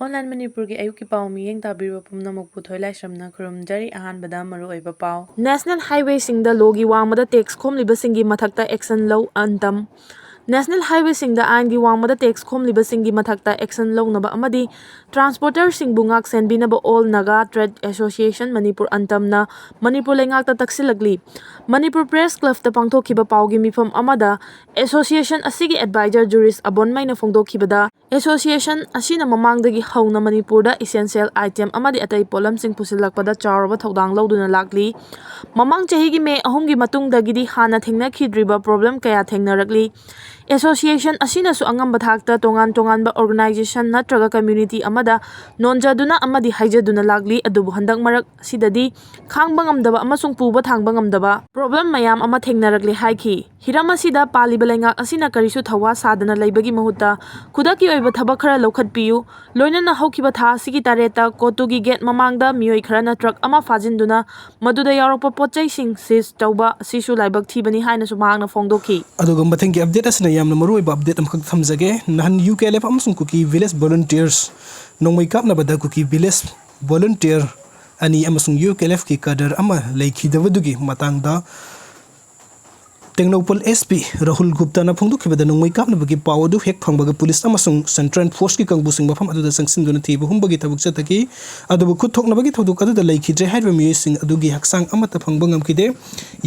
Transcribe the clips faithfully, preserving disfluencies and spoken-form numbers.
Online ꯃꯅꯤꯄꯨꯔꯒꯤ ꯑꯌꯨꯛꯀꯤ ꯄꯥꯎ ꯃꯤꯠꯌꯦꯡ ꯇꯥꯕꯤꯔꯤꯕ ꯄꯨꯝꯅꯃꯛꯄꯨ ꯊꯣꯏꯂꯥꯏꯁ꯭ꯔꯝꯅ ꯈꯨꯔꯨꯝꯖꯔꯤ꯫ ꯑꯍꯥꯟꯕꯗ ꯃꯔꯨꯑꯣꯏꯕ ꯄꯥꯎ꯫ ꯅꯦꯁꯅꯦꯜ ꯍꯥꯏꯋꯦꯁꯤꯡꯗ ꯂꯣꯒꯤ ꯋꯥꯡꯃꯗ ꯇꯦꯛꯁ ꯈꯣꯝꯂꯤꯕꯁꯤꯡꯒꯤ ꯃꯊꯛꯇ ꯑꯦꯛꯁꯟ ꯂꯧ ꯑꯟꯇꯝ꯫ ꯅꯦꯁꯅꯦꯜ ꯍꯥꯏꯋꯦꯁꯤꯡꯗ ꯑꯥꯏꯟꯒꯤ ꯋꯥꯡꯃꯗ ꯇꯦꯛꯁ ꯈꯣꯝꯂꯤꯕꯁꯤꯡꯒꯤ ꯃꯊꯛꯇ ꯑꯦꯛꯁꯟ ꯂꯧꯅꯕ ꯑꯃꯗꯤ ꯇ꯭ꯔꯥꯟꯁꯄꯣꯔꯇꯔꯁꯤꯡꯕꯨ ꯉꯥꯛ ꯁꯦꯟꯕꯤꯅꯕ all Naga trade association Manipur ꯑꯟꯇꯝꯅ ꯃꯅꯤꯄꯨꯔ ꯂꯩꯉꯥꯛꯇ ꯇꯛꯁꯤꯜꯂꯛꯂꯤ꯫ ꯃꯅꯤꯄꯨꯔ ꯄ꯭ꯔꯦꯁ ꯀ꯭ꯂꯕꯇ ꯄꯥꯡꯊꯣꯛꯈꯤꯕ ꯄꯥꯎꯒꯤ ꯃꯤꯐꯝ ꯑꯃꯗ ꯑꯦꯁꯣꯁꯤꯌꯦꯁꯟ ꯑꯁꯤꯒꯤ ꯑꯦꯗꯚꯥꯏꯖꯔ ꯖꯨꯔꯤꯁ ꯑꯕꯣꯟꯃꯩꯅ ꯐꯣꯡꯗꯣꯛꯈꯤꯕꯗ, ꯑꯦꯁꯣꯁꯤꯌꯦꯁꯟ ꯑꯁꯤꯅ ꯃꯃꯥꯡꯗꯒꯤ ꯍꯧꯅ ꯃꯅꯤꯄꯨꯔꯗ ꯏꯁꯦꯟꯁꯤꯌꯦꯜ ꯑꯥꯏꯇꯦꯝ ꯑꯃꯗꯤ ꯑꯇꯩ ꯄꯣꯠꯂꯝꯁꯤꯡ ꯄꯨꯁꯤꯜꯂꯛꯄꯗ ꯆꯥꯎꯔꯕ ꯊꯧꯗꯥꯡ ꯂꯧꯗꯨꯅ ꯂꯥꯛꯂꯤ꯫ ꯃꯃꯥꯡ ꯆꯍꯤꯒꯤ ꯃꯦ ꯑꯍꯨꯝꯒꯤ ꯃꯇꯨꯡꯗꯒꯤꯗꯤ ꯍꯥꯟꯅ ꯊꯦꯡꯅꯈꯤꯗ꯭ꯔꯤꯕ ꯄ꯭ꯔꯣꯕ꯭ꯂꯦꯝ ꯀꯌꯥ ꯊꯦꯡꯅꯔꯛꯂꯤ꯫ ꯑꯦꯁꯣꯁꯤꯌꯦꯁꯟ ꯑꯁꯤꯅꯁꯨ ꯑꯉꯝꯕ ꯊꯥꯛꯇ ꯇꯣꯉꯥꯟ ꯇꯣꯉꯥꯟꯕ ꯑꯣꯔꯒꯅꯥꯏꯖꯦꯁꯟ ꯅꯠꯇ꯭ꯔꯒ ꯀꯝꯃ꯭ꯌꯨꯅꯤꯇꯤ ꯑꯃꯗ ꯅꯣꯟꯖꯗꯨꯅ ꯑꯃꯗꯤ ꯍꯥꯏꯖꯗꯨꯅ ꯂꯥꯛꯂꯤ꯫ ꯑꯗꯨꯕꯨ ꯍꯟꯗꯛ ꯃꯔꯛ ꯑꯁꯤꯗꯗꯤ ꯈꯥꯡꯕ ꯉꯝꯗꯕ ꯑꯃꯁꯨꯡ ꯄꯨꯕ ꯊꯥꯡꯕ ꯉꯝꯗꯕ ꯄ꯭ꯔꯣꯕ꯭ꯂꯦꯝ ꯃꯌꯥꯝ ꯑꯃ ꯊꯦꯡꯅꯔꯛꯂꯦ ꯍꯥꯏꯈꯤ꯫ ꯍꯤꯔꯝ ꯑꯁꯤꯗ ꯄꯥꯜꯂꯤꯕ ꯂꯩꯉꯥꯛ ꯑꯁꯤꯅ ꯀꯔꯤꯁꯨ ꯊꯧꯋꯥ ꯁꯥꯗꯅ ꯂꯩꯕꯒꯤ ꯃꯍꯨꯠꯇ ꯈꯨꯗꯛꯀꯤ ꯑꯣꯏꯕ ꯊꯕꯛ ꯈꯔ ꯂꯧꯈꯠꯄꯤꯌꯨ, ꯂꯣꯏꯅꯅ ꯍꯧꯈꯤꯕ ꯊꯥ ꯑꯁꯤꯒꯤ ꯇꯔꯦꯠꯇ ꯀꯣꯇꯨꯒꯤ ꯒꯦꯠ ꯃꯃꯥꯡꯗ ꯃꯤꯑꯣꯏ ꯈꯔꯅ ꯇ꯭ꯔꯛ ꯑꯃ ꯐꯥꯖꯤꯟꯗꯨꯅ ꯃꯗꯨꯗ ꯌꯥꯎꯔꯛꯄ ꯄꯣꯠ ꯆꯩꯁꯤꯡ ꯁꯤꯖ ꯇꯧꯕ ꯑꯁꯤꯁꯨ ꯂꯥꯏꯕꯛ ꯊꯤꯕꯅꯤ ꯍꯥꯏꯅꯁꯨ ꯃꯍꯥꯛꯅ ꯐꯣꯡꯗꯣꯛꯈꯤ꯫ ꯑꯗꯨꯒ ꯃꯊꯪꯒꯤ ꯑꯞꯗꯦꯠ ꯑꯁꯤꯅ ꯌꯥꯝꯅ ꯃꯔꯨꯑꯣꯏꯕ ꯑꯞꯗꯦꯠ ꯑꯃꯈꯛ ꯊꯝꯖꯒꯦ꯫ ꯅꯍꯥꯟ ꯌꯨ ꯀꯦ ꯑꯦꯜ ꯑꯦꯐ ꯑꯃꯁꯨꯡ ꯀꯨꯀꯤ ꯚꯤꯂꯦꯖ ꯚꯣꯂꯨꯟꯇꯤꯌꯔꯁ ꯅꯣꯡꯃꯩ ꯀꯥꯞꯅꯕꯗ ꯀꯨꯀꯤ ꯚꯤꯂꯦꯖ ꯚꯣꯂꯨꯟꯇꯤꯌꯔ ꯑꯅꯤ ꯑꯃꯁꯨꯡ ꯌꯨ ꯀꯦ ꯑꯦꯜ ꯑꯦꯐꯀꯤ ꯀꯥꯗꯔ ꯑꯃ ꯂꯩꯈꯤꯗꯕꯗꯨꯒꯤ ꯃꯇꯥꯡꯗ ꯇꯦꯡꯅꯧꯄꯜ ꯑꯦꯁ ꯄꯤ ꯔꯥꯍꯨꯜ ꯒꯨꯞꯇꯥꯅ ꯐꯣꯡꯗꯣꯛꯈꯤꯕꯗ, ꯅꯣꯡꯃꯩ ꯀꯥꯞꯅꯕꯒꯤ ꯄꯥꯎ ꯑꯗꯨ ꯍꯦꯛ ꯐꯪꯕꯒ ꯄꯨꯂꯤꯁ ꯑꯃꯁꯨꯡ ꯁꯦꯟꯇ꯭ꯔꯦꯜ ꯐꯣꯔꯁꯀꯤ ꯀꯥꯡꯕꯨꯁꯤꯡ ꯃꯐꯝ ꯑꯗꯨꯗ ꯆꯪꯁꯤꯟꯗꯨꯅ ꯊꯤꯕ ꯍꯨꯝꯕꯒꯤ ꯊꯕꯛ ꯆꯠꯊꯈꯤ꯫ ꯑꯗꯨꯕꯨ ꯈꯨꯠ ꯊꯣꯛꯅꯕꯒꯤ ꯊꯧꯗꯣꯛ ꯑꯗꯨꯗ ꯂꯩꯈꯤꯗ꯭ꯔꯦ ꯍꯥꯏꯔꯤꯕ ꯃꯤꯑꯣꯏꯁꯤꯡ ꯑꯗꯨꯒꯤ ꯍꯛꯆꯥꯡ ꯑꯃꯠꯇ ꯐꯪꯕ ꯉꯝꯈꯤꯗꯦ꯫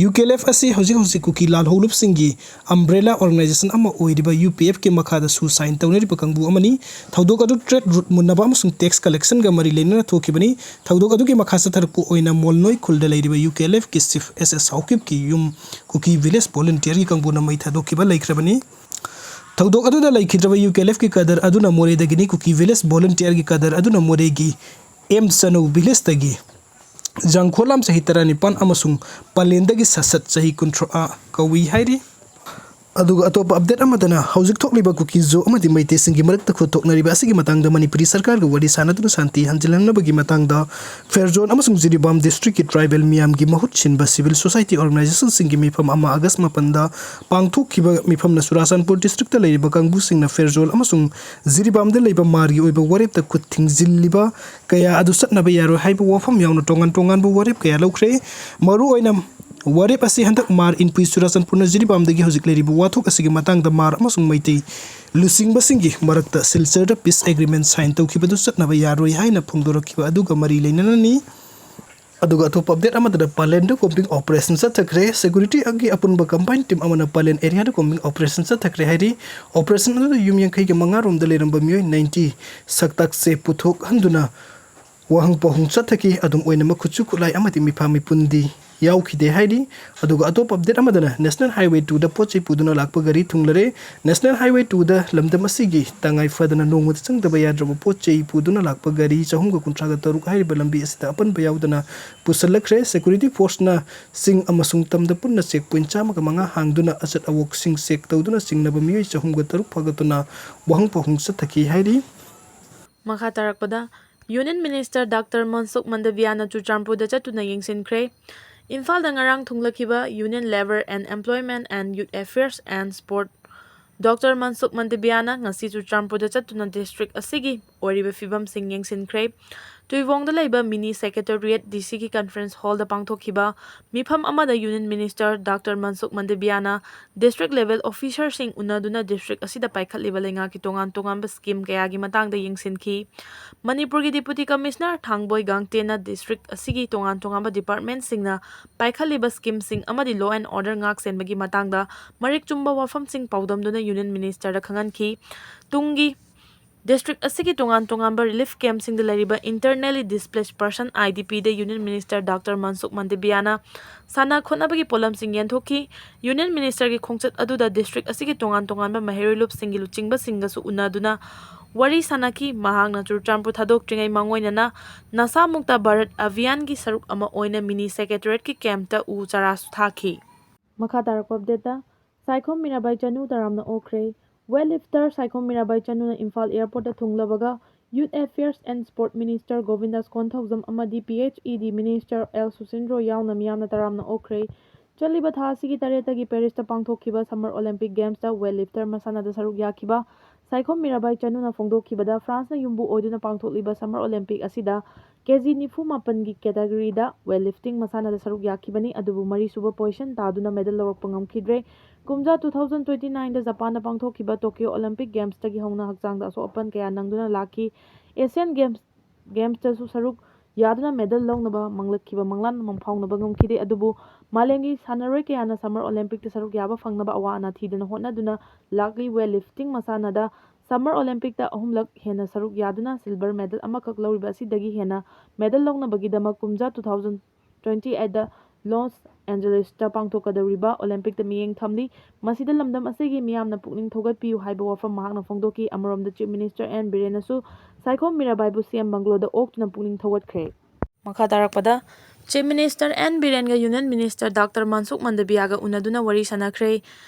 ꯌꯨ ꯀꯦ ꯑꯦꯜ ꯑꯦꯐ ꯑꯁꯤ ꯍꯧꯖꯤꯛ ꯍꯧꯖꯤꯛ ꯀꯨꯀꯤ ꯂꯥꯜꯍꯧꯂꯨꯞꯁꯤꯡꯒꯤ ꯑꯝꯕ꯭ꯔꯦꯂꯥ ꯑꯣꯔꯒꯅꯥꯏꯖꯦꯁꯟ ꯑꯃ ꯑꯣꯏꯔꯤꯕ ꯌꯨ ꯄꯤ ꯑꯦꯐꯀꯤ ꯃꯈꯥꯗ ꯁꯨ ꯁꯥꯏꯟ ꯇꯧꯅꯔꯤꯕ ꯀꯥꯡꯕꯨ ꯑꯃꯅꯤ꯫ ꯊꯧꯗꯣꯛ ꯑꯗꯨ ꯇ꯭ꯔꯦꯗ ꯔꯨꯠ ꯃꯨꯟꯅꯕ ꯑꯃꯁꯨꯡ ꯇꯦꯛꯁ ꯀꯂꯦꯛꯁꯟꯒ ꯃꯔꯤ ꯂꯩꯅꯅ ꯊꯣꯛꯈꯤꯕꯅꯤ꯫ ꯊꯧꯗꯣꯛ ꯑꯗꯨꯒꯤ ꯃꯈꯥ ꯆꯠꯊꯔꯛꯄ ꯑꯣꯏꯅ ꯃꯣꯜꯅꯣꯏ ꯈꯨꯜꯗ ꯂꯩꯔꯤꯕ ꯌꯨ ꯀꯦ ꯑꯦꯜ ꯑꯦꯐꯀꯤ ꯆꯤꯐ ꯑꯦꯁ ꯑꯦꯁ ꯍꯥꯎꯀꯤꯞꯀꯤ ꯌꯨꯝ ꯀꯨꯀꯤ ꯚꯤꯂꯦꯖ ꯚꯣꯂꯨꯟꯇꯤꯌꯔꯒꯤ ꯀꯥꯡꯕꯨꯅ ꯃꯩ ꯊꯥꯗꯣꯛꯈꯤꯕ ꯂꯩꯈ꯭ꯔꯕꯅꯤ꯫ ꯊꯧꯗꯣꯛ ꯑꯗꯨꯗ ꯂꯩꯈꯤꯗ꯭ꯔꯕ ꯌꯨ ꯀꯦ ꯑꯦꯜ ꯑꯦꯐꯀꯤ ꯀꯥꯗꯔ ꯑꯗꯨꯅ ꯃꯣꯔꯦꯗꯒꯤꯅꯤ꯫ ꯀꯨꯀꯤ ꯚꯤꯂꯦꯖ ꯚꯣꯂꯨꯟꯇꯤꯌꯔꯒꯤ ꯀꯥꯗꯔ ꯑꯗꯨꯅ ꯃꯣꯔꯦꯒꯤ ꯑꯦꯝ ꯆꯅꯧ ꯚꯤꯂꯦꯖꯇꯒꯤ ꯖꯥꯡꯈꯣꯂꯥꯝ ꯆꯍꯤ ꯇꯔꯥꯅꯤꯄꯥꯟ ꯑꯃꯁꯨꯡ ꯄꯂꯦꯟꯗꯒꯤ ꯁꯁꯠ ꯆꯍꯤ ꯀꯨꯟꯊ꯭ꯔꯥ ꯀꯧꯏ ꯍꯥꯏꯔꯤ꯫ ꯑꯗꯨꯒ ꯑꯇꯣꯞꯄ ꯑꯞꯗꯦꯠ ꯑꯃꯗꯅ, ꯍꯧꯖꯤꯛ ꯊꯣꯛꯂꯤꯕ ꯀꯨꯀꯤ ꯖꯣ ꯑꯃꯗꯤ ꯃꯩꯇꯩꯁꯤꯡꯒꯤ ꯃꯔꯛꯇ ꯈꯨꯠ ꯊꯣꯛꯅꯔꯤꯕ ꯑꯁꯤꯒꯤ ꯃꯇꯥꯡꯗ ꯃꯅꯤꯄꯨꯔꯤ ꯁꯔꯀꯥꯔꯒ ꯋꯥꯔꯤ ꯁꯥꯟꯅꯗꯨꯅ ꯁꯥꯟꯇꯤ ꯍꯟꯖꯤꯜꯍꯟꯅꯕꯒꯤ ꯃꯇꯥꯡꯗ ꯐꯦꯔꯖꯣꯜ ꯑꯃꯁꯨꯡ ꯖꯤꯔꯤꯕꯥꯝ ꯗꯤꯁꯇ꯭ꯔꯤꯛꯀꯤ ꯇ꯭ꯔꯥꯏꯕꯦꯜ ꯃꯤꯌꯥꯝꯒꯤ ꯃꯍꯨꯠ ꯁꯤꯟꯕ ꯁꯤꯚꯤꯜ ꯁꯣꯁꯥꯏꯇꯤ ꯑꯣꯔꯒꯅꯥꯏꯖꯦꯁꯟꯁꯤꯡꯒꯤ ꯃꯤꯐꯝ ꯑꯃ ꯑꯥꯒꯁ ꯃꯥꯄꯟꯗ ꯄꯥꯡꯊꯣꯛꯈꯤꯕ ꯃꯤꯐꯝꯅ ꯆꯨꯔꯥꯆꯥꯟꯄꯨꯔ ꯗꯤꯁꯇ꯭ꯔꯤꯛꯇ ꯂꯩꯔꯤꯕ ꯀꯥꯡꯕꯨꯁꯤꯡꯅ ꯐꯦꯔꯖꯣꯜ ꯑꯃꯁꯨꯡ ꯖꯤꯔꯤꯕꯥꯝꯗ ꯂꯩꯕ ꯃꯥꯔꯒꯤ ꯑꯣꯏꯕ ꯋꯥꯔꯦꯞꯇ ꯈꯨꯠ ꯊꯤꯡꯖꯤꯜꯂꯤꯕ ꯀꯌꯥ ꯑꯗꯨ ꯆꯠꯅꯕ ꯌꯥꯔꯣꯏ ꯍꯥꯏꯕ ꯋꯥꯐꯝ ꯌꯥꯎꯅ ꯇꯣꯉꯥꯟ ꯇꯣꯉꯥꯟꯕ ꯋꯥꯔꯦꯞ ꯀꯌꯥ ꯂꯧꯈ꯭ꯔꯦ꯫ ꯃꯔꯨꯑꯣꯏꯅ ꯋꯥꯔꯦꯞ ꯑꯁꯤ ꯍꯟꯗꯛ ꯃꯥꯔ ꯏꯟꯄꯨꯏ ꯆꯨꯔꯥꯆꯥꯟꯄꯨꯔꯅ ꯖꯤꯔꯤꯕꯥꯝꯗꯒꯤ ꯍꯧꯖꯤꯛ ꯂꯩꯔꯤꯕ ꯋꯥꯊꯣꯛ ꯑꯁꯤꯒꯤ ꯃꯇꯥꯡꯗ ꯃꯥꯔ ꯑꯃꯁꯨꯡ ꯃꯩꯇꯩ ꯂꯨꯆꯤꯡꯕꯁꯤꯡꯒꯤ ꯃꯔꯛꯇ ꯁꯤꯜꯆꯔꯗ ꯄꯤꯁ ꯑꯦꯒ꯭ꯔꯤꯃꯦꯟ ꯁꯥꯏꯟ ꯇꯧꯈꯤꯕꯗꯨ ꯆꯠꯅꯕ ꯌꯥꯔꯣꯏ ꯍꯥꯏꯅ ꯐꯣꯡꯗꯣꯔꯛꯈꯤꯕ ꯑꯗꯨꯒ ꯃꯔꯤ ꯂꯩꯅꯅꯅꯤ꯫ ꯑꯗꯨꯒ ꯑꯇꯣꯞꯄ ꯑꯞꯗꯦꯠ ꯑꯃꯗꯅ ꯄꯥꯂꯦꯟꯗ ꯀꯣꯝꯕꯤꯡ ꯑꯣꯄꯔꯦꯁꯟ ꯆꯠꯊꯈ꯭ꯔꯦ꯫ ꯁꯦꯀ꯭ꯌꯨꯔꯤꯇꯤꯒꯤ ꯑꯄꯨꯟꯕ ꯀꯝꯕꯥꯏꯟ ꯇꯤꯝ ꯑꯃꯅ ꯄꯥꯂꯦꯟ ꯑꯦꯔꯤꯌꯥꯗ ꯀꯣꯝꯕꯤꯡ ꯑꯣꯄꯔꯦꯁꯟ ꯆꯠꯊꯈ꯭ꯔꯦ ꯍꯥꯏꯔꯤ꯫ ꯑꯣꯄꯔꯦꯁꯟ ꯑꯗꯨꯗ ꯌꯨꯝ ꯌꯥꯡꯈꯩꯒ ꯃꯉꯥ ꯔꯣꯝꯗ ꯂꯩꯔꯝꯕ ꯃꯤꯑꯣꯏ ꯅꯥꯏꯟꯇꯤ ꯁꯛꯇꯥꯛꯁꯦ ꯄꯨꯊꯣꯛꯍꯟꯗꯨꯅ ꯋꯥꯍꯪ ꯄꯥꯎꯍꯪ ꯆꯠꯊꯈꯤ꯫ ꯑꯗꯨꯝ ꯑꯣꯏꯅꯃꯛ ꯈꯨꯠꯁꯨ ꯈꯨꯠꯂꯥꯏ ꯑꯃꯗꯤ ꯃꯤꯐꯥ ꯃꯤꯄꯨꯟꯗꯤ ꯌꯥꯎꯈꯤꯗꯦ ꯍꯥꯏꯔꯤ꯫ ꯑꯗꯨꯒ ꯑꯇꯣꯞꯄ ꯑꯞꯗꯦꯠ ꯑꯃꯗꯅ ꯅꯦꯁꯅꯦꯜ ꯍꯥꯏꯋꯦ ꯇꯨꯗ ꯄꯣꯠ ꯆꯩ ꯄꯨꯗꯨꯅ ꯂꯥꯛꯄ ꯒꯥꯔꯤ ꯊꯨꯡꯂꯔꯦ꯫ ꯅꯦꯁꯅꯦꯜ ꯍꯥꯏꯋꯦ ꯇꯨꯗ ꯂꯝꯗꯝ ꯑꯁꯤꯒꯤ ꯇꯉꯥꯏ ꯐꯗꯅ ꯅꯣꯡꯃꯗ ꯆꯪꯗꯕ ꯌꯥꯗ꯭ꯔꯕ ꯄꯣꯠ ꯆꯩ ꯄꯨꯗꯨꯅ ꯂꯥꯛꯄ ꯒꯥꯔꯤ ꯆꯍꯨꯝꯒ ꯀꯨꯟꯊ꯭ꯔꯥꯒ ꯇꯔꯨꯛ ꯍꯥꯏꯔꯤꯕ ꯂꯝꯕꯤ ꯑꯁꯤꯗ ꯑꯄꯟꯕ ꯌꯥꯎꯗꯅ ꯄꯨꯁꯜꯂꯛꯈ꯭ꯔꯦ꯫ ꯁꯦꯀ꯭ꯌꯨꯔꯤꯇꯤ ꯐꯣꯔꯁꯅ ꯆꯤꯡ ꯑꯃꯁꯨꯡ ꯇꯝꯗ ꯄꯨꯟꯅ ꯆꯦꯛ ꯄꯣꯏꯟ ꯆꯥꯝꯃꯒ ꯃꯉꯥ ꯍꯥꯡꯗꯨꯅ ꯑꯆꯠ ꯑꯋꯣꯛꯁꯤꯡ ꯆꯦꯛ ꯇꯧꯗꯨꯅ ꯆꯤꯡꯅꯕ ꯃꯤꯑꯣꯏ ꯆꯍꯨꯝꯒ ꯇꯔꯨꯛ ꯐꯥꯒꯠꯇꯨꯅ ꯋꯥꯍꯪ ꯄꯥꯎꯍꯪ ꯆꯠꯊꯈꯤ ꯍꯥꯏꯔꯤ꯫ ꯃꯈꯥ ꯇꯥꯔꯛꯄꯗ, ꯌꯨꯅꯤꯌꯟ ꯃꯤꯅꯤꯁꯇꯔ ꯗꯥꯛꯇꯔ ꯃꯟꯁꯨꯈ ꯃꯟꯗꯕꯤꯌꯥꯅ ꯆꯨꯔꯆꯥꯟꯄꯨꯔꯗ ꯆꯠꯇꯨꯅ ꯌꯦꯡꯁꯤꯟꯈ꯭ꯔꯦ꯫ ꯏꯝꯐꯥꯜꯗ ꯉꯔꯥꯡ ꯊꯨꯡꯂꯈꯤꯕ union labour and employment and youth affairs and sport doctor Mansukh ꯃꯟꯗꯕꯤꯌꯥꯅ ꯉꯁꯤ ꯆꯨꯔꯆꯥꯟꯄꯨꯔꯗ ꯆꯠꯇꯨꯅ ꯗꯤꯁꯇ꯭ꯔꯤꯛ ꯑꯁꯤꯒꯤ ꯑꯣꯏꯔꯤꯕ ꯐꯤꯕꯝꯁꯤꯡ ꯌꯦꯡꯁꯤꯟꯈ꯭ꯔꯦ꯫ ꯇꯨꯏꯋꯣꯡꯗ ꯂꯩꯕ ꯃꯤꯅꯤ ꯁꯦꯀ꯭ꯔꯦꯇꯦꯔꯤꯌꯦꯠ ꯗꯤ ꯁꯤꯒꯤ ꯀꯟꯐꯔꯦꯟꯁ ꯍꯣꯜꯗ ꯄꯥꯡꯊꯣꯛꯈꯤꯕ ꯃꯤꯐꯝ ꯑꯃꯗ ꯌꯨꯅꯤꯌꯟ ꯃꯤꯅꯤꯁꯇꯔ ꯗꯥꯛꯇꯔ ꯃꯟꯁꯨꯈ ꯃꯟꯗꯕꯤꯌꯥꯅ ꯗꯤꯁꯇ꯭ꯔꯤꯛ ꯂꯦꯚꯦꯜ ꯑꯣꯐꯤꯁꯔꯁꯤꯡ ꯎꯅꯗꯨꯅ ꯗꯤꯁꯇ꯭ꯔꯤꯛ ꯑꯁꯤꯗ ꯄꯥꯏꯈꯠꯂꯤꯕ ꯂꯩꯉꯥꯛꯀꯤ ꯇꯣꯉꯥꯟ ꯇꯣꯉꯥꯟꯕ ꯁ꯭ꯀꯤꯝ ꯀꯌꯥꯒꯤ ꯃꯇꯥꯡꯗ ꯌꯦꯡꯁꯤꯟꯈꯤ꯫ ꯃꯅꯤꯄꯨꯔꯒꯤ ꯗꯤꯄꯨꯇꯤ ꯀꯃꯤꯁꯅꯔ ꯊꯥꯡꯕꯣꯏ ꯒꯥꯡꯇꯦꯟꯅ ꯗꯤꯁꯇ꯭ꯔꯤꯛ ꯑꯁꯤꯒꯤ ꯇꯣꯉꯥꯟ ꯇꯣꯉꯥꯟꯕ ꯗꯤꯄꯥꯔꯠꯃꯦꯟꯁꯤꯡꯅ ꯄꯥꯏꯈꯠꯂꯤꯕ ꯁ꯭ꯀꯤꯝꯁꯤꯡ ꯑꯃꯗꯤ ꯂꯣ ꯑꯦꯟ ꯑꯣꯔꯗꯔ ꯉꯥꯛ ꯁꯦꯟꯕꯒꯤ ꯃꯇꯥꯡꯗ ꯃꯔꯤꯛ ꯆꯨꯝꯕ ꯋꯥꯐꯝꯁꯤꯡ ꯄꯥꯎꯗꯝꯗꯨꯅ ꯌꯨꯅꯤꯌꯟ ꯃꯤꯅꯤꯁꯇꯔꯗ ꯈꯪꯍꯟꯈꯤ꯫ ꯇꯨꯡꯒꯤ ꯗꯤꯁꯇ꯭ꯔꯤꯛ ꯑꯁꯤꯒꯤ ꯇꯣꯉꯥꯟ ꯇꯣꯉꯥꯟꯕ ꯔꯤꯂꯤꯐ ꯀꯦꯝꯞꯁꯤꯡꯗ ꯂꯩꯔꯤꯕ ꯏꯟꯇꯔꯅꯦꯂꯤ ꯗꯤꯁꯄ꯭ꯂꯦꯁ ꯄꯔꯁꯟ, ꯑꯥꯏ ꯗꯤ ꯄꯤꯗ ꯌꯨꯅꯤꯌꯟ ꯃꯤꯅꯤꯁꯇꯔ ꯗꯥꯛꯇꯔ ꯃꯟꯁꯨꯈ ꯃꯟꯗꯕꯤꯌꯥꯅ ꯁꯥꯟꯅ ꯈꯣꯠꯅꯕꯒꯤ ꯄꯣꯠꯂꯝꯁꯤꯡ ꯌꯦꯟꯊꯣꯛꯈꯤ꯫ ꯌꯨꯅꯤꯌꯟ ꯃꯤꯅꯤꯁꯇꯔꯒꯤ ꯈꯣꯡꯆꯠ ꯑꯗꯨꯗ ꯗꯤꯁꯇ꯭ꯔꯤꯛ ꯑꯁꯤꯒꯤ ꯇꯣꯉꯥꯟ ꯇꯣꯉꯥꯟꯕ ꯃꯍꯩꯔꯣꯏ ꯂꯨꯞꯁꯤꯡꯒꯤ ꯂꯨꯆꯤꯡꯕꯁꯤꯡꯒꯁꯨ ꯎꯅꯗꯨꯅ ꯋꯥꯔꯤ ꯁꯥꯟꯅꯈꯤ꯫ ꯃꯍꯥꯛꯅ ꯆꯨꯔꯆꯥꯟꯄꯨꯔ ꯊꯥꯗꯣꯛꯇ꯭ꯔꯤꯉꯩ ꯃꯥꯡꯑꯣꯏꯅꯅ ꯅꯁꯥ ꯃꯨꯛꯇ ꯚꯥꯔꯠ ꯑꯚꯤꯌꯥꯟꯒꯤ ꯁꯔꯨꯛ ꯑꯃ ꯑꯣꯏꯅ ꯃꯤꯅꯤ ꯁꯦꯀ꯭ꯔꯦꯇꯦꯔꯤꯌꯦꯠꯀꯤ ꯀꯦꯝꯞꯇ ꯎ ꯆꯥꯔꯥꯁꯨ ꯊꯥꯈꯤ꯫ ꯃꯈꯥ ꯇꯥꯔꯛꯄ ꯑꯞꯗꯦꯠꯇ, ꯁꯥꯏꯈꯣꯝ ꯃꯤꯔꯥꯕꯥꯏ ꯆꯅꯨ ꯇꯔꯥꯝꯅ ꯑꯣꯛꯈ꯭ꯔꯦ꯫ Weightlifter Saikhom Mirabai ꯆꯅꯨꯅ Imphal airport ꯊꯨꯡꯂꯕꯒ Youth Affairs and Sport Minister ꯒꯣꯕꯤꯟꯗꯥꯁ Konthoujam ꯑꯃꯗꯤ P H E D Minister L ꯁꯨꯁꯤꯟꯗ꯭ꯔꯣ ꯌꯥꯎꯅ ꯃꯤꯌꯥꯝꯅ ꯇꯔꯥꯝꯅ ꯑꯣꯛꯈ꯭ꯔꯦ꯫ ꯆꯠꯂꯤꯕ ꯊꯥ ꯑꯁꯤꯒꯤ ꯇꯔꯦꯠꯇꯒꯤ Paris ꯇ ꯄꯥꯡꯊꯣꯛꯈꯤꯕ Summer Olympic Games ꯇ weightlifter ꯃꯁꯥꯟꯅꯗ ꯁꯔꯨꯛ ꯌꯥꯈꯤꯕ ꯁꯥꯏꯈꯣꯝ ꯃꯤꯔꯥꯕꯥꯏ ꯆꯅꯨꯅ ꯐꯣꯡꯗꯣꯛꯈꯤꯕꯗ, France ꯅ ꯌꯨꯝꯕꯨ ꯑꯣꯏꯗꯨꯅ ꯄꯥꯡꯊꯣꯛꯂꯤꯕ Summer Olympic ꯑꯁꯤꯗ K G ꯅꯤꯐꯨ ꯃꯥꯄꯟꯒꯤ category ꯗ weightlifting ꯃꯁꯥꯟꯅꯗ ꯁꯔꯨꯛ ꯌꯥꯈꯤꯕꯅꯤ, ꯑꯗꯨꯕꯨ ꯃꯔꯤꯁꯨꯕ position ꯇꯥꯗꯨꯅ medal ꯂꯧꯔꯛꯄ ꯉꯝꯈꯤꯗ꯭ꯔꯦ꯫ ꯀꯨꯝꯖꯥ two thousand twenty nine ꯗ ꯖꯄꯥꯟꯗ ꯄꯥꯡꯊꯣꯛꯈꯤꯕ Tokyo Olympic Games ꯇꯒꯤ ꯍꯧꯅ ꯍꯛꯆꯥꯡꯗ ꯑꯁꯣꯛ ꯑꯄꯟ ꯀꯌꯥ ꯅꯪꯗꯨꯅ ꯂꯥꯛꯈꯤ꯫ Asian Games, Games ꯇꯁꯨ ꯁꯔꯨꯛ ꯌꯥꯗꯨꯅ medal ꯂꯧꯅꯕ ꯃꯪꯂꯛꯈꯤꯕ ꯃꯪꯂꯥꯟ ꯃꯪꯐꯥꯎꯅꯕ ꯉꯝꯈꯤꯗꯦ, ꯑꯗꯨꯕꯨ ꯃꯥꯂꯦꯝꯒꯤ ꯁꯥꯟꯅꯔꯣꯏ ꯀꯌꯥꯅ Summer Olympic ꯇ ꯁꯔꯨꯛ ꯌꯥꯕ ꯐꯪꯅꯕ ꯑꯋꯥ ꯑꯅꯥ ꯊꯤꯗꯅ ꯍꯣꯠꯅꯗꯨꯅ ꯂꯥꯛꯂꯤ꯫ Weightlifting ꯃꯁꯥꯟꯅꯗ Summer Olympic ꯇ ꯑꯍꯨꯝꯂꯛ ꯍꯦꯟꯅ ꯁꯔꯨꯛ ꯌꯥꯗꯨꯅ silver medal ꯑꯃꯈꯛ ꯂꯧꯔꯤꯕ ꯑꯁꯤꯗꯒꯤ ꯍꯦꯟꯅ medal ꯂꯧꯅꯕꯒꯤꯗꯃꯛ ꯀꯨꯝꯖꯥ two thousand twenty eight ꯗ Los Angeles ꯇ ꯄꯥꯡꯊꯣꯛꯀꯗꯧꯔꯤꯕ Olympic ꯇ ꯃꯤꯠꯌꯦꯡ ꯊꯝꯂꯤ꯫ ꯃꯁꯤꯗ ꯂꯝꯗꯝ ꯑꯁꯤꯒꯤ ꯃꯤꯌꯥꯝꯅ ꯄꯨꯛꯅꯤꯡ ꯊꯧꯒꯠꯄꯤꯌꯨ ꯍꯥꯏꯕ ꯋꯥꯐꯝ ꯃꯍꯥꯛꯅ ꯐꯣꯡꯗꯣꯛꯈꯤ꯫ ꯑꯃꯔꯣꯝꯗ Chief Minister N ꯕꯤꯔꯦꯟꯅꯁꯨ Saikhom ꯃꯤꯔꯥꯕꯥꯏꯕꯨ C M bungalow ꯗ ꯑꯣꯛꯇꯨꯅ ꯄꯨꯛꯅꯤꯡ ꯊꯧꯒꯠꯈ꯭ꯔꯦ꯫ ꯃꯈꯥ ꯇꯥꯔꯛꯄꯗ, Chief Minister N ꯕꯤꯔꯦꯟꯒ Union Minister Doctor ꯃꯟꯁꯨꯈ ꯃꯟꯗꯕꯤꯌꯥꯒ ꯎꯅꯗꯨꯅ ꯋꯥꯔꯤ ꯁꯥꯟꯅꯈ꯭ꯔꯦ꯫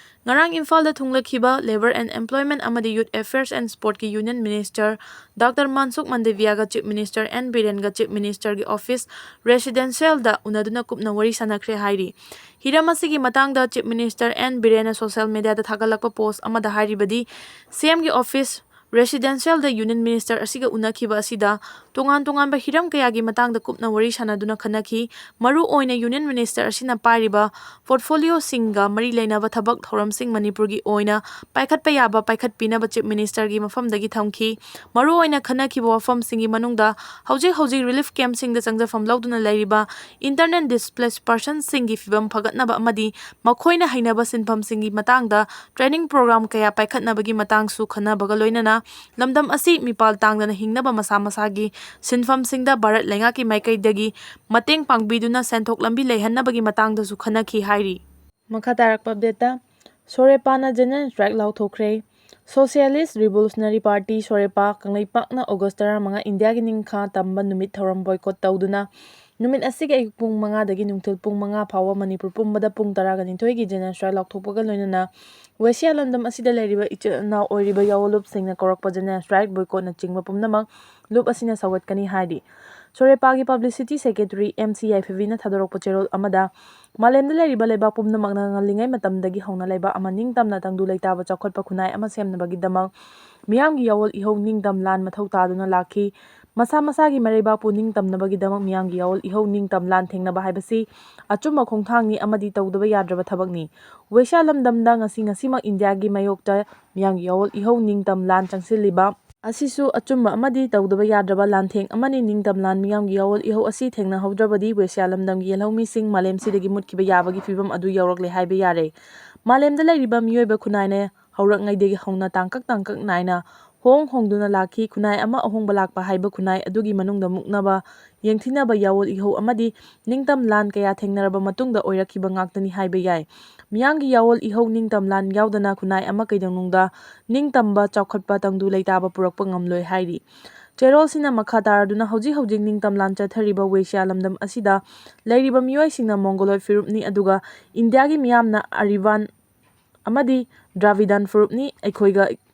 ꯉꯔꯥꯡ ꯏꯝꯐꯥꯜꯗ ꯊꯨꯡꯂꯈꯤꯕ Labour and Employment ꯑꯃꯗꯤ Youth Affairs and Sport ꯀꯤ Union Minister Doctor ꯃꯟꯁꯨꯈ ꯃꯟꯗꯕꯤꯌꯥꯒ Chief Minister N ꯕꯤꯔꯦꯟꯒ Chief Minister ꯒꯤ office Residential ꯗ ꯎꯅꯗꯨꯅ ꯀꯨꯞꯅ ꯋꯥꯔꯤ ꯁꯥꯟꯅꯈ꯭ꯔꯦ ꯍꯥꯏꯔꯤ꯫ ꯍꯤꯔꯝ ꯑꯁꯤꯒꯤ ꯃꯇꯥꯡꯗ Chief Minister N ꯕꯤꯔꯦꯟꯅ social media ꯗ ꯊꯥꯒꯠꯂꯛꯄ post ꯑꯃꯗ ꯍꯥꯏꯔꯤꯕꯗꯤ, C M ꯒꯤ office Residential ꯗ Union Minister ꯑꯁꯤꯒ ꯎꯅꯈꯤꯕ ꯑꯁꯤꯗ ꯇꯣꯉꯥꯟ ꯇꯣꯉꯥꯟꯕ ꯍꯤꯔꯝ ꯀꯌꯥꯒꯤ ꯃꯇꯥꯡꯗ ꯀꯨꯞꯅ ꯋꯥꯔꯤ ꯁꯥꯟꯅꯗꯨꯅ ꯈꯟꯅꯈꯤ꯫ ꯃꯔꯨ ꯑꯣꯏꯅ Union Minister ꯑꯁꯤꯅ ꯄꯥꯏꯔꯤꯕ portfolio ꯁꯤꯡꯒ ꯃꯔꯤ ꯂꯩꯅꯕ ꯊꯕꯛ ꯊꯧꯔꯝꯁꯤꯡ ꯃꯅꯤꯄꯨꯔꯒꯤ ꯑꯣꯏꯅ ꯄꯥꯏꯈꯠꯄ ꯌꯥꯕ ꯄꯥꯏꯈꯠꯄꯤꯅꯕ Chief Minister ꯒꯤ ꯃꯐꯝꯗꯒꯤ ꯊꯝꯈꯤ꯫ ꯃꯔꯨ ꯑꯣꯏꯅ ꯈꯟꯅꯈꯤꯕ ꯋꯥꯐꯝꯁꯤꯡꯒꯤ ꯃꯅꯨꯡꯗ ꯍꯧꯖꯤꯛ ꯍꯧꯖꯤꯛ relief camp ꯁꯤꯡꯗ ꯆꯪꯖꯐꯝ ꯂꯧꯗꯨꯅ ꯂꯩꯔꯤꯕ internally displaced person ꯁꯤꯡꯒꯤ ꯐꯤꯕꯝ ꯐꯒꯠꯅꯕ ꯑꯃꯗꯤ ꯃꯈꯣꯏꯅ ꯍꯩꯅꯕ ꯁꯤꯟꯐꯝꯁꯤꯡꯒꯤ ꯃꯇꯥꯡꯗ training program ꯀꯌꯥ ꯄꯥꯏꯈꯠꯅꯕꯒꯤ ꯃꯇꯥꯡꯁꯨ ꯈꯟꯅꯕꯒ ꯂꯣꯏꯅꯅ ꯂꯝꯗꯝ ꯑꯁꯤ ꯃꯤꯄꯥꯜ ꯇꯥꯡꯗꯅ ꯍꯤꯡꯅꯕ ꯃꯁꯥ ꯃꯁꯥꯒꯤ ꯁꯤꯟꯐꯝꯁꯤꯡꯗ ꯚꯥꯔꯠ ꯂꯩꯉꯥꯛꯀꯤ ꯃꯥꯏꯀꯩꯗꯒꯤ ꯃꯇꯦꯡ ꯄꯥꯡꯕꯤꯗꯨꯅ ꯁꯦꯟꯊꯣꯛ ꯂꯝꯕꯤ ꯂꯩꯍꯟꯅꯕꯒꯤ ꯃꯇꯥꯡꯗꯁꯨ ꯈꯟꯅꯈꯤ ꯍꯥꯏꯔꯤ꯫ ꯃꯈꯥ ꯇꯥꯔꯛꯄ update ꯇ, ꯁꯣꯔꯦꯄꯥꯅ general strike ꯂꯥꯎꯊꯣꯛꯈ꯭ꯔꯦ꯫ Socialist Revolutionary Party, ꯁꯣꯔꯦꯄꯥ, ꯀꯪꯂꯩꯄꯥꯛꯅ August ꯇꯔꯥꯃꯉꯥ ꯏꯟꯗꯤꯌꯥꯒꯤ ꯅꯤꯡꯈꯥ ꯇꯝꯕ ꯅꯨꯃꯤꯠ ꯊꯧꯔꯝ boycott ꯇꯧꯗꯨꯅ ꯅꯨꯃꯤꯠ ꯑꯁꯤꯒꯤ ꯑꯌꯨꯛ ꯄꯨꯡ ꯃꯉꯥꯗꯒꯤ ꯅꯨꯡꯊꯤꯜ ꯄꯨꯡ ꯃꯉꯥ ꯐꯥꯎꯕ ꯃꯅꯤꯄꯨꯔ ꯄꯨꯝꯕꯗ ꯄꯨꯡ ꯇꯔꯥꯒ ꯅꯤꯊꯣꯏꯒꯤ general strike ꯂꯥꯎꯊꯣꯛꯄꯒ ꯂꯣꯏꯅꯅ ꯋꯦꯁꯤꯌꯥ ꯂꯝꯗꯝ ꯑꯁꯤꯗ ꯂꯩꯔꯤꯕ ꯏꯆꯤꯜ ꯏꯅꯥꯎ ꯑꯣꯏꯔꯤꯕ ꯌꯥꯑꯣꯟꯂꯨꯞꯁꯤꯡꯅ ꯀꯧꯔꯛꯄ general strike boycottꯅꯆꯤꯡꯕ ꯄꯨꯝꯅꯃꯛ ꯂꯨꯞ ꯑꯁꯤꯅ ꯁꯧꯒꯠꯀꯅꯤ ꯍꯥꯏꯔꯤ꯫ ꯁꯣꯔꯦꯄꯥꯒꯤ publicity secretary ꯑꯦꯝ ꯁꯤ ꯌꯥꯏꯐꯕꯤꯅ ꯊꯥꯗꯣꯔꯛꯄ ꯆꯦꯔꯣꯜ ꯑꯃꯗ, ꯃꯥꯂꯦꯝꯗ ꯂꯩꯔꯤꯕ ꯂꯩꯕꯥꯛ ꯄꯨꯝꯅꯃꯛꯅ ꯉꯜꯂꯤꯉꯩ ꯃꯇꯝꯗꯒꯤ ꯍꯧꯅ ꯂꯩꯕꯥꯛ ꯑꯃ ꯅꯤꯡꯇꯝꯅ ꯇꯪꯗꯨ ꯂꯩꯇꯥꯕ ꯆꯥꯎꯈꯠꯄ ꯈꯨꯟꯅꯥꯏ ꯑꯃ ꯁꯦꯝꯅꯕꯒꯤꯗꯃꯛ ꯃꯤꯌꯥꯝꯒꯤ ꯌꯥꯑꯣꯜ ꯏꯍꯧ ꯅꯤꯡꯇꯝ ꯂꯥꯟ ꯃꯊꯧ ꯇꯥꯗꯨꯅ ꯂꯥꯛꯈꯤ꯫ ꯃꯁꯥ ꯃꯁꯥꯒꯤ ꯃꯔꯩꯕꯥꯛꯄꯨ ꯅꯤꯡꯇꯝꯅꯕꯒꯤꯗꯃꯛ ꯃꯤꯌꯥꯝꯒꯤ ꯌꯥꯑꯣꯜ ꯏꯍꯧ ꯅꯤꯡꯇꯝ ꯂꯥꯟ ꯊꯦꯡꯅꯕ ꯍꯥꯏꯕꯁꯤ ꯑꯆꯨꯝꯕ ꯈꯣꯡꯊꯥꯡꯅꯤ ꯑꯃꯗꯤ ꯇꯧꯗꯕ ꯌꯥꯗ꯭ꯔꯕ ꯊꯕꯛꯅꯤ꯫ ꯋꯦꯁꯤꯌꯥ ꯂꯝꯗꯝꯗ ꯉꯁꯤ ꯉꯁꯤꯃꯛ ꯏꯟꯗꯤꯌꯥꯒꯤ ꯃꯥꯌꯣꯛꯇ ꯃꯤꯌꯥꯝꯒꯤ ꯌꯥꯑꯣꯜ ꯏꯍꯧ ꯅꯤꯡꯇꯝ ꯂꯥꯟ ꯆꯪꯁꯤꯜꯂꯤꯕ ꯑꯁꯤꯁꯨ ꯑꯆꯨꯝꯕ ꯑꯃꯗꯤ ꯇꯧꯗꯕ ꯌꯥꯗ꯭ꯔꯕ ꯂꯥꯟꯊꯦꯡ ꯑꯃꯅꯤ꯫ ꯅꯤꯡꯇꯝ ꯂꯥꯟ ꯃꯤꯌꯥꯝꯒꯤ ꯌꯥꯑꯣꯜ ꯏꯍꯧ ꯑꯁꯤ ꯊꯦꯡꯅꯍꯧꯗ꯭ꯔꯕꯗꯤ ꯋꯦꯁꯤꯌꯥ ꯂꯝꯗꯝꯒꯤ ꯌꯦꯜꯍꯧꯃꯤꯁꯤꯡ ꯃꯥꯂꯦꯝꯁꯤꯗꯒꯤ ꯃꯨꯠꯈꯤꯕ ꯌꯥꯕꯒꯤ ꯐꯤꯕꯝ ꯑꯗꯨ ꯌꯧꯔꯛꯂꯦ ꯍꯥꯏꯕ ꯌꯥꯔꯦ꯫ ꯃꯥꯂꯦꯝꯗ ꯂꯩꯔꯤꯕ ꯃꯤꯑꯣꯏꯕ ꯈꯨꯟꯅꯥꯏꯅ ꯍꯧꯔꯛꯉꯩꯗꯒꯤ ꯍꯧꯅ ꯇꯥꯡꯀꯛ ꯇꯥꯡꯀꯛ ꯅꯥꯏꯅ ꯍꯣꯡ ꯍꯣꯡꯗꯨꯅ ꯂꯥꯛꯈꯤ꯫ ꯈꯨꯟꯅꯥꯏ ꯑꯃ ꯑꯍꯣꯡꯕ ꯂꯥꯛꯄ ꯍꯥꯏꯕ ꯈꯨꯟꯅꯥꯏ ꯑꯗꯨꯒꯤ ꯃꯅꯨꯡꯗ ꯃꯨꯛꯅꯕ, ꯌꯦꯡꯊꯤꯅꯕ ꯌꯥꯑꯣꯜ ꯏꯍꯧ ꯑꯃꯗꯤ ꯅꯤꯡꯇꯝ ꯂꯥꯟ ꯀꯌꯥ ꯊꯦꯡꯅꯔꯕ ꯃꯇꯨꯡꯗ ꯑꯣꯏꯔꯛꯈꯤꯕ ꯉꯥꯛꯇꯅꯤ ꯍꯥꯏꯕ ꯌꯥꯏ꯫ ꯃꯤꯌꯥꯝꯒꯤ ꯌꯥꯑꯣꯜ ꯏꯍꯧ ꯅꯤꯡꯇꯝ ꯂꯥꯟ ꯌꯥꯎꯗꯅ ꯈꯨꯟꯅꯥꯏ ꯑꯃ ꯀꯩꯗꯧꯅꯨꯡꯗ ꯅꯤꯡꯇꯝꯕ, ꯆꯥꯎꯈꯠꯄ, ꯇꯪꯗꯨ ꯂꯩꯇꯥꯕ ꯄꯨꯔꯛꯄ ꯉꯝꯂꯣꯏ ꯍꯥꯏꯔꯤ꯫ ꯆꯦꯔꯣꯜꯁꯤꯅ ꯃꯈꯥ ꯇꯥꯔꯗꯨꯅ ꯍꯧꯖꯤꯛ ꯍꯧꯖꯤꯛ ꯅꯤꯡꯇꯝ ꯂꯥꯟ ꯆꯠꯊꯔꯤꯕ ꯋꯦꯁꯤꯌꯥ ꯂꯝꯗꯝ ꯑꯁꯤꯗ ꯂꯩꯔꯤꯕ ꯃꯤꯑꯣꯏꯁꯤꯡꯅ ꯃꯣꯡꯒꯣꯂꯣꯏꯗ ꯐꯨꯔꯨꯞꯅꯤ, ꯑꯗꯨꯒ ꯏꯟꯗꯤꯌꯥꯒꯤ ꯃꯤꯌꯥꯝꯅ ꯑꯔꯤꯕꯥꯟ ꯑꯃꯗꯤ ꯗ꯭ꯔꯥꯕꯤꯗꯥꯟ ꯐꯨꯔꯨꯞꯅꯤ꯫ ꯑꯩꯈꯣꯏꯒ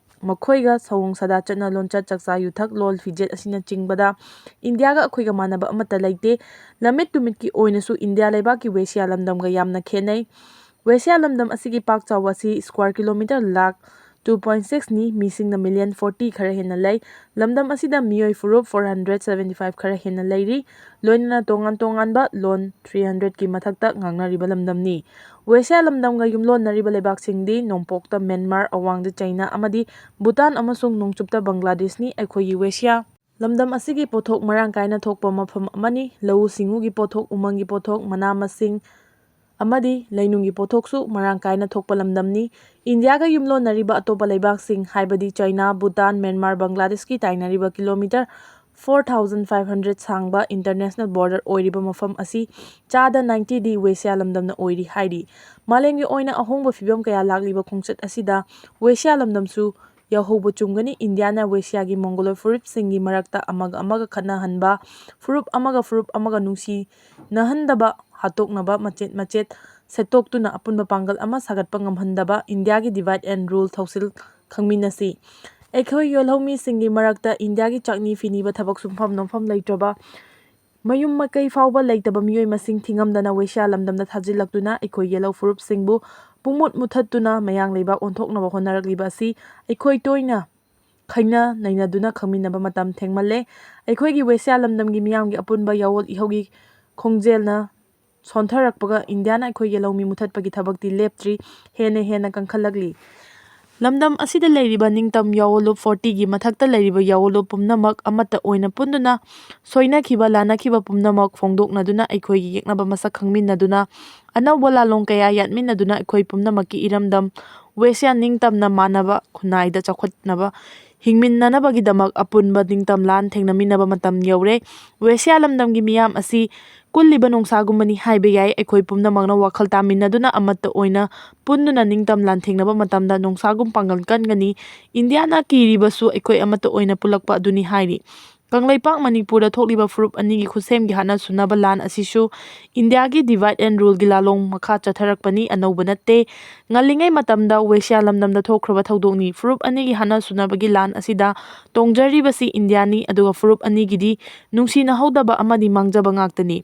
ꯃꯈꯣꯏꯒ ꯁꯑꯣꯡ ꯁꯥꯗꯥ, ꯆꯠꯅ ꯂꯣꯟꯆꯠ, ꯆꯥꯛꯆꯥ ꯌꯨꯊꯛ, ꯂꯣꯜ ꯐꯤꯖꯦꯠ ꯑꯁꯤꯅꯆꯤꯡꯕꯗ ꯏꯟꯗꯤꯌꯥꯒ ꯑꯩꯈꯣꯏꯒ ꯃꯥꯟꯅꯕ ꯑꯃꯠꯇ ꯂꯩꯇꯦ꯫ ꯂꯝꯃꯤꯠ ꯇꯨꯃꯤꯠꯀꯤ ꯑꯣꯏꯅꯁꯨ ꯏꯟꯗꯤꯌꯥ ꯂꯩꯕꯥꯛꯀꯤ ꯋꯦꯁꯤꯌꯥ ꯂꯝꯗꯝꯒ ꯌꯥꯝꯅ ꯈꯦꯠꯅꯩ꯫ ꯋꯦꯁꯤꯌꯥ ꯂꯝꯗꯝ ꯑꯁꯤꯒꯤ ꯄꯥꯛ ꯆꯥꯎꯕ ꯑꯁꯤ square kilometre lakh two point six ꯅꯤ, ꯃꯤꯁꯤꯡꯅ million forty ꯈꯔ ꯍꯦꯟꯅ ꯂꯩ꯫ ꯂꯝꯗꯝ ꯑꯁꯤꯗ ꯃꯤꯑꯣꯏ ꯐꯨꯔꯨꯞ four hundred seventy five ꯈꯔ ꯍꯦꯟꯅ ꯂꯩꯔꯤ, ꯂꯣꯏꯅꯅ ꯇꯣꯉꯥꯟ ꯇꯣꯉꯥꯟꯕ ꯂꯣꯟ three hundred ꯀꯤ ꯃꯊꯛꯇ ꯉꯥꯡꯅꯔꯤꯕ ꯂꯝꯗꯝꯅꯤ꯫ ꯋꯦꯁꯤꯌꯥ ꯂꯝꯗꯝꯒ ꯌꯨꯝꯂꯣꯟꯅꯔꯤꯕ ꯂꯩꯕꯥꯛꯁꯤꯡꯗꯤ ꯅꯣꯡꯄꯣꯛꯇ ꯃ꯭ꯌꯥꯟꯃꯥꯔ, ꯑꯋꯥꯡꯗ ꯆꯩꯅꯥ ꯑꯃꯗꯤ ꯚꯨꯇꯥꯟ ꯑꯃꯁꯨꯡ ꯅꯣꯡꯆꯨꯞꯇ ꯕꯪꯒ꯭ꯂꯥꯗꯦꯁꯅꯤ꯫ ꯑꯩꯈꯣꯏꯒꯤ ꯋꯦꯁꯤꯌꯥ ꯂꯝꯗꯝ ꯑꯁꯤꯒꯤ ꯄꯣꯠꯊꯣꯛ ꯃꯔꯥꯡ ꯀꯥꯏꯅ ꯊꯣꯛꯄ ꯃꯐꯝ ꯑꯃꯅꯤ꯫ ꯂꯧꯎ ꯁꯤꯡꯎꯒꯤ ꯄꯣꯠꯊꯣꯛ, ꯎꯃꯪꯒꯤ ꯄꯣꯠꯊꯣꯛ, ꯃꯅꯥ ꯃꯁꯤꯡ ꯑꯃꯗꯤ ꯂꯩꯅꯨꯡꯒꯤ ꯄꯣꯠꯊꯣꯛꯁꯨ ꯃꯔꯥꯡ ꯀꯥꯏꯅ ꯊꯣꯛꯄ ꯂꯝꯗꯝꯅꯤ꯫ ꯏꯟꯗꯤꯌꯥꯒ ꯌꯨꯝꯂꯣꯟꯅꯔꯤꯕ ꯑꯇꯣꯞꯄ ꯂꯩꯕꯥꯛꯁꯤꯡ ꯍꯥꯏꯕꯗꯤ ꯆꯩꯅꯥ, ꯚꯨꯇꯥꯟ, ꯃ꯭ꯌꯥꯟꯃꯥꯔ, ꯕꯪꯒ꯭ꯂꯥꯗꯦꯁꯀꯤ ꯇꯥꯏꯅꯔꯤꯕ kilometre four thousand five hundred ꯁꯥꯡꯕ international border ꯑꯣꯏꯔꯤꯕ ꯃꯐꯝ ꯑꯁꯤ ꯆꯥꯗ ninety ꯗꯤ ꯋꯦꯁꯤꯌꯥ ꯂꯝꯗꯝꯅ ꯑꯣꯏꯔꯤ ꯍꯥꯏꯔꯤ꯫ ꯃꯥꯂꯦꯝꯒꯤ ꯑꯣꯏꯅ ꯑꯍꯣꯡꯕ ꯐꯤꯕꯝ ꯀꯌꯥ ꯂꯥꯛꯂꯤꯕ ꯈꯣꯡꯆꯠ ꯑꯁꯤꯗ ꯋꯦꯁꯤꯌꯥ ꯂꯝꯗꯝꯁꯨ ꯌꯥꯎꯍꯧꯕ ꯆꯨꯝꯒꯅꯤ꯫ ꯏꯟꯗꯤꯌꯥꯅ ꯋꯦꯁꯤꯌꯥꯒꯤ ꯃꯣꯡꯒꯣꯂꯣꯏ ꯐꯨꯔꯨꯞꯁꯤꯡꯒꯤ ꯃꯔꯛꯇ ꯑꯃꯒ ꯑꯃꯒ ꯈꯠꯅꯍꯟꯕ, ꯐꯨꯔꯨꯞ ꯑꯃꯒ ꯐꯨꯔꯨꯞ ꯑꯃꯒ ꯅꯨꯡꯁꯤꯅꯍꯟꯗꯕ, ꯍꯥꯠꯇꯣꯛꯅꯕ ꯃꯆꯦꯠ ꯃꯆꯦꯠ ꯁꯦꯠꯇꯣꯛꯇꯨꯅ ꯑꯄꯨꯟꯕ ꯄꯥꯡꯒꯜ ꯑꯃ ꯁꯥꯒꯠꯄ ꯉꯝꯍꯟꯗꯕ ꯏꯟꯗꯤꯌꯥꯒꯤ divide and rule ꯊꯧꯁꯤꯜ ꯈꯪꯃꯤꯟꯅꯁꯤ꯫ ꯑꯩꯈꯣꯏ ꯌꯦꯜꯍꯧꯃꯤꯁꯤꯡꯒꯤ ꯃꯔꯛꯇ ꯏꯟꯗꯤꯌꯥꯒꯤ ꯆꯥꯛꯅꯤ ꯐꯤꯅꯤꯕ ꯊꯕꯛ ꯁꯨꯡꯐꯝ ꯅꯣꯝꯐꯝ ꯂꯩꯇ꯭ꯔꯕ, ꯃꯌꯨꯝ ꯃꯀꯩ ꯐꯥꯎꯕ ꯂꯩꯇꯕ ꯃꯤꯑꯣꯏ ꯃꯁꯤꯡ ꯊꯤꯉꯝꯗꯅ ꯋꯦꯁꯤꯌꯥ ꯂꯝꯗꯝꯗ ꯊꯥꯖꯤꯜꯂꯛꯇꯨꯅ ꯑꯩꯈꯣꯏ ꯌꯦꯜꯍꯧ ꯐꯨꯔꯨꯞꯁꯤꯡꯕꯨ ꯄꯨꯡꯃꯨꯠ ꯃꯨꯊꯠꯇꯨꯅ ꯃꯌꯥꯡ ꯂꯩꯕꯥꯛ ꯑꯣꯟꯊꯣꯛꯅꯕ ꯍꯣꯠꯅꯔꯛꯂꯤꯕ ꯑꯁꯤ ꯑꯩꯈꯣꯏ ꯇꯣꯏꯅ ꯈꯩꯅ ꯅꯩꯅꯗꯨꯅ ꯈꯪꯃꯤꯟꯅꯕ ꯃꯇꯝ ꯊꯦꯡꯃꯜꯂꯦ꯫ ꯑꯩꯈꯣꯏꯒꯤ ꯋꯦꯁꯤꯌꯥ ꯂꯝꯗꯝꯒꯤ ꯃꯤꯌꯥꯝꯒꯤ ꯑꯄꯨꯟꯕ ꯌꯥꯑꯣꯜ ꯏꯍꯧꯒꯤ ꯈꯣꯡꯖꯦꯜꯅ ꯁꯣꯟꯊꯔꯛꯄꯒ ꯏꯟꯗꯤꯌꯥꯅ ꯑꯩꯈꯣꯏꯒꯤ ꯂꯧꯃꯤ ꯃꯨꯊꯠꯄꯒꯤ ꯊꯕꯛꯇꯤ ꯂꯦꯞꯇ꯭ꯔꯤ, ꯍꯦꯟꯅ ꯍꯦꯟꯅ ꯀꯟꯈꯠꯂꯛꯂꯤ꯫ ꯂꯝꯗꯝ ꯑꯁꯤꯗ ꯂꯩꯔꯤꯕ ꯅꯤꯡꯇꯝ ꯌꯥꯑꯣꯜꯂꯨꯞ fortyꯒꯤ ꯃꯊꯛꯇ ꯂꯩꯔꯤꯕ ꯌꯥꯑꯣꯜꯂꯨꯞ ꯄꯨꯝꯅꯃꯛ ꯑꯃꯠꯇ ꯑꯣꯏꯅ ꯄꯨꯟꯗꯨꯅ ꯁꯣꯏꯅꯈꯤꯕ ꯂꯥꯟꯅꯈꯤꯕ ꯄꯨꯝꯅꯃꯛ ꯐꯣꯡꯗꯣꯛꯅꯗꯨꯅ ꯑꯩꯈꯣꯏꯒꯤ ꯌꯦꯛꯅꯕ ꯃꯁꯛ ꯈꯪꯃꯤꯟꯅꯗꯨꯅ ꯑꯅꯧꯕ ꯂꯥꯂꯣꯡ ꯀꯌꯥ ꯌꯥꯠꯃꯤꯟꯅꯗꯨꯅ ꯑꯩꯈꯣꯏ ꯄꯨꯝꯅꯃꯛꯀꯤ ꯏꯔꯝꯗꯝ ꯋꯦꯁꯤꯌꯥ ꯅꯤꯡꯇꯝꯅ ꯃꯥꯟꯅꯕ ꯈꯨꯟꯅꯥꯏꯗ ꯆꯥꯎꯈꯠꯅꯕ ꯍꯤꯡꯃꯤꯟꯅꯅꯕꯒꯤꯗꯃꯛ ꯑꯄꯨꯟꯕ ꯅꯤꯡꯇꯝ ꯂꯥꯟ ꯊꯦꯡꯅꯃꯤꯟꯅꯕ ꯃꯇꯝ ꯌꯧꯔꯦ꯫ ꯋꯦꯁꯤꯌꯥ ꯂꯝꯗꯝꯒꯤ ꯃꯤꯌꯥꯝ ꯑꯁꯤ ꯀꯨꯜꯂꯤꯕ ꯅꯣꯡꯁꯥꯒꯨꯝꯕꯅꯤ ꯍꯥꯏꯕ ꯌꯥꯏ꯫ ꯑꯩꯈꯣꯏ ꯄꯨꯝꯅꯃꯛꯅ ꯋꯥꯈꯜ ꯇꯥꯃꯤꯟꯅꯗꯨꯅ ꯑꯃꯠꯇ ꯑꯣꯏꯅ ꯄꯨꯟꯗꯨꯅ ꯅꯤꯡꯇꯝ ꯂꯥꯟꯊꯦꯡꯅꯕ ꯃꯇꯝꯗ ꯅꯣꯡꯁꯥꯒꯨꯝ ꯄꯥꯡꯒꯜ ꯀꯟꯒꯅꯤ꯫ ꯏꯟꯗꯤꯌꯥꯅ ꯀꯤꯔꯤꯕꯁꯨ ꯑꯩꯈꯣꯏ ꯑꯃꯠꯇ ꯑꯣꯏꯅ ꯄꯨꯜꯂꯛꯄ ꯑꯗꯨꯅꯤ ꯍꯥꯏꯔꯤ꯫ ꯀꯪꯂꯩꯄꯥꯛ ꯃꯅꯤꯄꯨꯔꯗ ꯊꯣꯛꯂꯤꯕ ꯐꯨꯔꯨꯞ ꯑꯅꯤꯒꯤ ꯈꯨꯠꯁꯦꯝꯒꯤ ꯍꯥꯠꯅ ꯁꯨꯅꯕ ꯂꯥꯟ ꯑꯁꯤꯁꯨ ꯏꯟꯗꯤꯌꯥꯒꯤ divide and ruleꯒꯤ ꯂꯥꯂꯣꯡ ꯃꯈꯥ ꯆꯠꯊꯔꯛꯄꯅꯤ, ꯑꯅꯧꯕ ꯅꯠꯇꯦ꯫ ꯉꯜꯂꯤꯉꯩ ꯃꯇꯝꯗ ꯋꯦꯁꯤꯌꯥ ꯂꯝꯗꯝꯗ ꯊꯣꯛꯈ꯭ꯔꯕ ꯊꯧꯗꯣꯛꯅꯤ꯫ ꯐꯨꯔꯨꯞ ꯑꯅꯤꯒꯤ ꯍꯥꯠꯅ ꯁꯨꯅꯕꯒꯤ ꯂꯥꯟ ꯑꯁꯤꯗ ꯇꯣꯡꯖꯔꯤꯕꯁꯤ ꯏꯟꯗꯤꯌꯥꯅꯤ, ꯑꯗꯨꯒ ꯐꯨꯔꯨꯞ ꯑꯅꯤꯒꯤꯗꯤ ꯅꯨꯡꯁꯤꯅꯍꯧꯗꯕ ꯑꯃꯗꯤ ꯃꯥꯡꯖꯕ ꯉꯥꯛꯇꯅꯤ꯫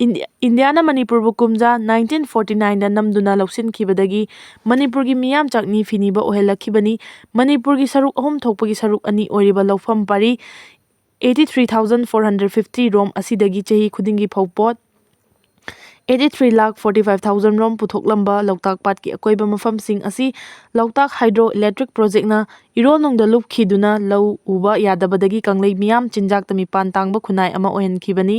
ꯏꯟꯗꯤ-, ꯏꯟꯗꯤꯌꯥꯅ ꯃꯅꯤꯄꯨꯔꯕꯨ ꯀꯨꯝꯖꯥ nineteen forty nineꯗ ꯅꯝꯗꯨꯅ ꯂꯧꯁꯤꯟꯈꯤꯕꯗꯒꯤ ꯃꯅꯤꯄꯨꯔꯒꯤ ꯃꯤꯌꯥꯝ ꯆꯥꯛꯅꯤ ꯐꯤꯅꯤꯕ ꯑꯣꯏꯍꯜꯂꯛꯈꯤꯕꯅꯤ꯫ ꯃꯅꯤꯄꯨꯔꯒꯤ ꯁꯔꯨꯛ ꯑꯍꯨꯝ ꯊꯣꯛꯄꯒꯤ ꯁꯔꯨꯛ ꯑꯅꯤ ꯑꯣꯏꯔꯤꯕ ꯂꯧꯐꯝ ꯄꯔꯤ eighty three thousand four hundred fifty ꯔꯣꯝ ꯑꯁꯤꯗꯒꯤ ꯆꯍꯤ ꯈꯨꯗꯤꯡꯒꯤ ꯐꯧꯄꯣꯠ eighty three lakh forty five thousand ꯔꯣꯝ ꯄꯨꯊꯣꯛꯂꯝꯕ ꯂꯣꯛꯇꯥꯛ ꯄꯥꯠꯀꯤ ꯑꯀꯣꯏꯕ ꯃꯐꯝꯁꯤꯡ ꯑꯁꯤ ꯂꯣꯛꯇꯥꯛ hydro electric projectꯅ ꯏꯔꯣꯜꯅꯨꯡꯗ ꯂꯨꯞꯈꯤꯗꯨꯅ ꯂꯧ ꯎꯕ ꯌꯥꯗꯕꯗꯒꯤ ꯀꯪꯂꯩ ꯃꯤꯌꯥꯝ ꯆꯤꯟꯖꯥꯛꯇ ꯃꯤꯄꯥꯟ ꯇꯥꯡꯕ ꯈꯨꯟꯅꯥꯏ ꯑꯃ ꯑꯣꯏꯍꯟꯈꯤꯕꯅꯤ꯫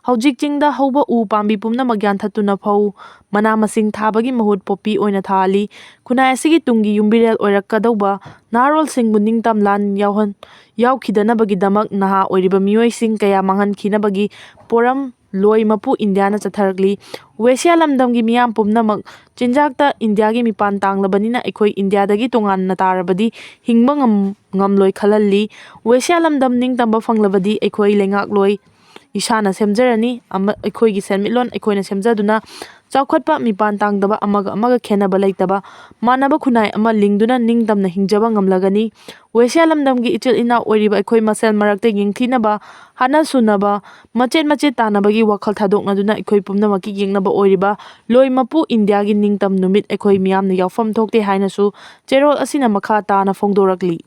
ꯍꯧꯖꯤꯛ ꯆꯤꯡꯗ ꯍꯧꯕ ꯎ ꯄꯥꯝꯕꯤ ꯄꯨꯝꯅꯃꯛ ꯌꯥꯟꯊꯠꯇꯨꯅ ꯐꯧ, ꯃꯅꯥ ꯃꯁꯤꯡ ꯊꯥꯕꯒꯤ ꯃꯍꯨꯠ ꯄꯣꯄꯤ ꯑꯣꯏꯅ ꯊꯥꯍꯜꯂꯤ꯫ ꯈꯨꯟꯅꯥꯏ ꯑꯁꯤꯒꯤ ꯇꯨꯡꯒꯤ ꯌꯨꯝꯕꯤꯔꯦꯜ ꯑꯣꯏꯔꯛꯀꯗꯧꯕ ꯅꯍꯥꯔꯣꯜꯁꯤꯡꯕꯨ ꯅꯤꯡꯇꯝ ꯂꯥꯟ ꯌꯥꯎꯍꯟ-, ꯌꯥꯎꯈꯤꯗꯅꯕꯒꯤꯗꯃꯛ ꯅꯍꯥ ꯑꯣꯏꯔꯤꯕ ꯃꯤꯑꯣꯏꯁꯤꯡ ꯀꯌꯥ ꯃꯥꯡꯍꯟꯈꯤꯅꯕꯒꯤ ꯄꯣꯔꯝ ꯂꯣꯏ ꯃꯄꯨ ꯏꯟꯗꯤꯌꯥꯅ ꯆꯠꯊꯔꯛꯂꯤ꯫ ꯋꯦꯁꯤꯌꯥ ꯂꯝꯗꯝꯒꯤ ꯃꯤꯌꯥꯝ ꯄꯨꯝꯅꯃꯛ ꯆꯤꯟꯖꯥꯛꯇ ꯏꯟꯗꯤꯌꯥꯒꯤ ꯃꯤꯄꯥꯟ ꯇꯥꯡꯂꯕꯅꯤꯅ ꯑꯩꯈꯣꯏ ꯏꯟꯗꯤꯌꯥꯗꯒꯤ ꯇꯣꯉꯥꯟꯅ ꯇꯥꯔꯕꯗꯤ ꯍꯤꯡꯕ ꯉꯝ-, ꯉꯝꯂꯣꯏ ꯈꯜꯍꯜꯂꯤ꯫ ꯋꯦꯁꯤꯌꯥ ꯂꯝꯗꯝ ꯅꯤꯡꯇꯝꯕ ꯐꯪꯂꯕꯗꯤ ꯑꯩꯈꯣꯏ ꯂꯩꯉꯥꯛꯂꯣꯏ ꯏꯁꯥꯅ ꯁꯦꯝꯖꯔꯅꯤ꯫ ꯑꯃ-, ꯑꯩꯈꯣꯏꯒꯤ ꯁꯦꯟꯃꯤꯠꯂꯣꯟ ꯑꯩꯈꯣꯏꯅ ꯁꯦꯝꯖꯗꯨꯅ ꯆꯥꯎꯈꯠꯄ ꯃꯤꯄꯥꯟ ꯇꯥꯡꯗꯕ ꯑꯃꯒ ꯑꯃꯒ ꯈꯦꯟꯅꯕ ꯂꯩꯇꯕ ꯃꯥꯟꯅꯕ ꯈꯨꯟꯅꯥꯏ ꯑꯃ ꯂꯤꯡꯗꯨꯅ ꯅꯤꯡꯇꯝꯅ ꯍꯤꯡꯖꯕ ꯉꯝꯂꯒꯅꯤ꯫ ꯋꯦꯁꯤꯌꯥ ꯂꯝꯗꯝꯒꯤ ꯏꯆꯤꯜ ꯏꯅꯥꯎ ꯑꯣꯏꯔꯤꯕ ꯑꯩꯈꯣꯏ ꯃꯁꯦꯜ ꯃꯔꯛꯇ ꯌꯦꯡꯊꯤꯅꯕ, ꯍꯥꯠꯅ ꯁꯨꯅꯕ, ꯃꯆꯦꯠ ꯃꯆꯦꯠ ꯇꯥꯅꯕꯒꯤ ꯋꯥꯈꯜ ꯊꯥꯗꯣꯛꯅꯗꯨꯅ ꯑꯩꯈꯣꯏ ꯄꯨꯝꯅꯃꯛꯀꯤ ꯌꯦꯛꯅꯕ ꯑꯣꯏꯔꯤꯕ ꯂꯣꯏ ꯃꯄꯨ ꯏꯟꯗꯤꯌꯥꯒꯤ ꯅꯤꯡꯇꯝ ꯅꯨꯃꯤꯠ ꯑꯩꯈꯣꯏ ꯃꯤꯌꯥꯝꯅ ꯌꯥꯎꯐꯝ ꯊꯣꯛꯇꯦ ꯍꯥꯏꯅꯁꯨ ꯆꯦꯔꯣꯜ ꯑꯁꯤꯅ ꯃꯈꯥ ꯇꯥꯅ ꯐꯣꯡꯗꯣꯔꯛꯂꯤ꯫